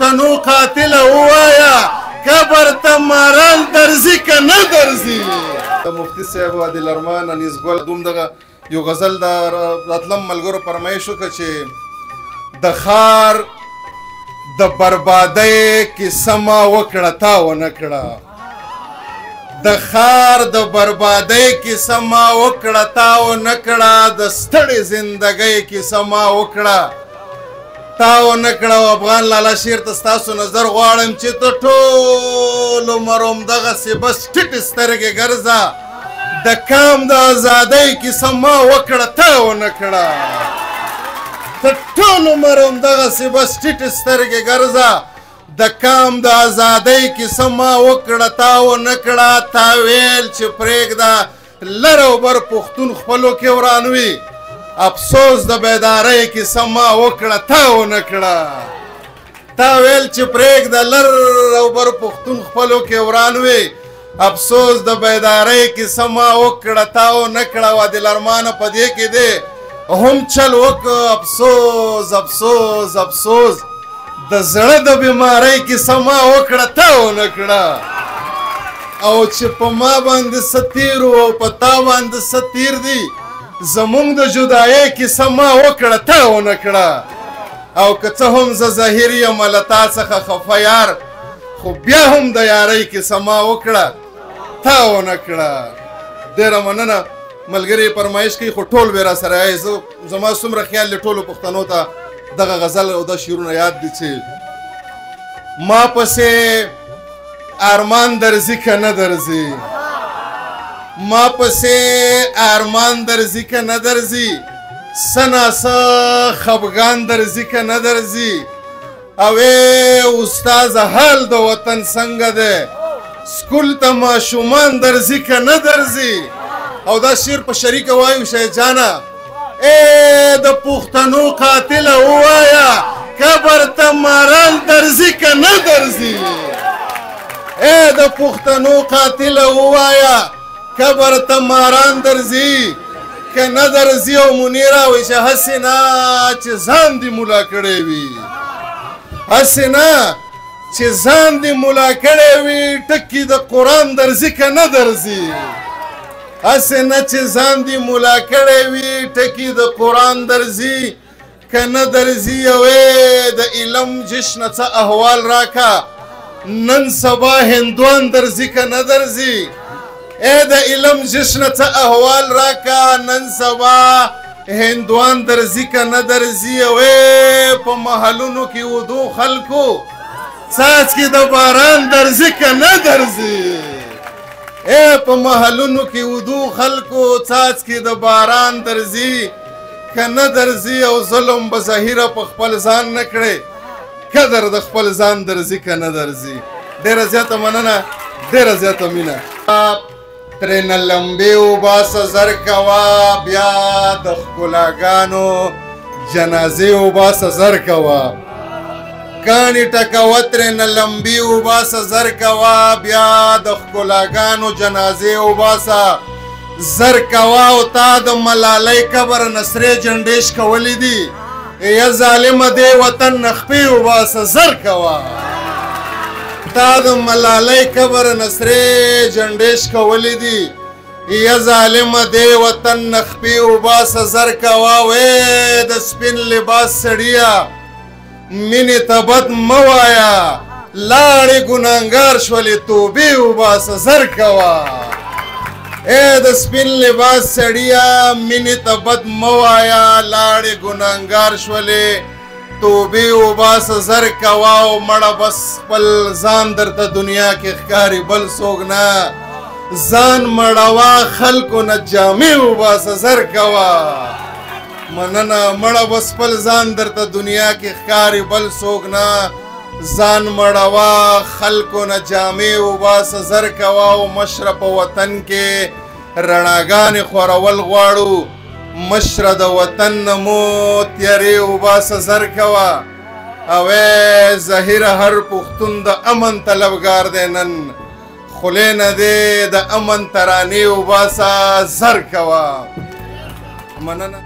پښتنو قاتله ووایه قبر ته ماران درځي که نه درځي. مفتي صاحب عادل ارمان انیس ګل دوم دغه یو غزل د راتلم ملګرو فرمایش وکړه چې د ښار د بربادۍ کیسه ما وکړه تا ونه کړه. د ښار د بربادۍ کیسه ما وکړه تا ونه کړه. د ستړې زندګۍ کیسه ما وکړه تا ونه کړه. او افغان لالا شعر ته ستاسو نظر غواړم چې ته ټول عمر همدغسې بس ټیټې سترګې ګرځه، د کام د ازادۍ کیسه ما وکړه تا ونه کړه. ته ټول عمر همدغسې بس ټیټې سترګې ګرځه، د کام د ازادۍ کیسه ما وکړه تا ونه کړه. تا ویل چې پرېږده لر او بر پښتون خپلو کې ورانوي، افسوس د بیدارۍ کیسه ما وکړه تا ونه کړه. تا ویل چې پرېږده لر او بر پښتون خپلو کې ورانوي، افسوس د بیدارۍ کیسه ما وکړه تا ونه کړه. عادل ارمانه په دې کې دی هم چل وکړه، افسوس افسوس افسوس د زړه د بیمارۍ کیسه ما وکړه تا ونه کړه. او چې په ما باندې څه تېر او په تا باندې څه تېر دي، زمونږ د جدایۍ کیسه ما وکړه تا ونه کړه. او که څه هم زه ظاهر یم له تا څخه خفه یار، خو بیا هم د یارۍ کیسه ما وکړه تا ونه کړه. ډېره مننه ملګري فرمایش کوي، خو ټول به راسره یې. زه زما څومره خیال دی ټولو پښتنو ته دغه غزل او دا شعرونه یاد دي چې ما پسې ارمان درځي که نه درځي، ما پسې ارمان درځي که نه درځي، څه ناڅه خفګان درځي که نه درځي. او ای استاذ حال د وطن څنګه دی، سکول ته ماشومان درځي که نه درځي. او دا شعر په شریکه وایو شاید جانه، ای د پښتنو قاتله ووایه قبر ته ماران درځي که نه درځي. ای د پښتنو قاتله ووایه قبر ته ماران درځي که نه درځي. او منیره وایي چې هسې نه چې ځان دې ملا کړی وي، هسې نه چې ځان دې ملا کړی وي، ټکي د قرآن درځي که نه درځي. هسې نه چې ځان دې ملا کړی وي، ټکي د قرآن درځي که نه درځي. او د علم جشنه څه احوال راکه، نن سبا هندوان درځي که نه درځي. ای د علم جشنه څه احوال راکه، نن سبا هندوان درځي که نه درځي. او په محلونو کې ودو خلکو څاڅکي د باران درځي که نه درځي. ای په محلونو کې ودو خلکو څاڅکي د باران درځي که نه درځي. او ظلم به ظاهره په خپل ځان نه کړې، قدر د خپل ځان درځي که نه درځي. ډېره زیاته مننه، ډېره زیاته مینه. ترېنه لمبې وباسه زر کوه، بیا د ښکلاګانو جنازې وباسه زر کوه. کاڼي ټکوه ترېنه لمبې وباسه زر کوه، بیا د ښکلاګانو جنازې وباسه زر کوه. او تا د ملالۍ قبر نه سرې جنډې شکولې دي، یا ظالمه دې وطن نه خپې وباسه زر کوه. تا د ملالۍ قبر نه سرې جنډې شکولې دي، یا ظالمه دې وطن نه خپې وباسه زر کوه. وې د سپین لباس سړیه مینې ته بد مه وایه، لاړې ګناهګار شولې توبې وباسه زر کوه. ای د سپین لباس سړیه مینې ته بد مه وایه، لاړې ګناهګار شولې توبې وباسه زر کوه. او مړه بس خپل ځان درته دنیا کې ښکاري بل څوک نه، ځان مړوه خلکو نه جامې وباسه زر کوه. مننه. مړه بس خپل ځان درته دنیا کې ښکاري بل څوک نه، ځان مړوه خلکو نه جامې وباسه زر کوه. او مشره په وطن کې رڼاګانې خورول غواړو، مشره د وطن نه مو تیارې وباسه زر کوه. او ای ظاهره هر پښتون د امن طلبګار دی، نن خولې نه دی د امن ترانې وباسه زر کوه. مننه.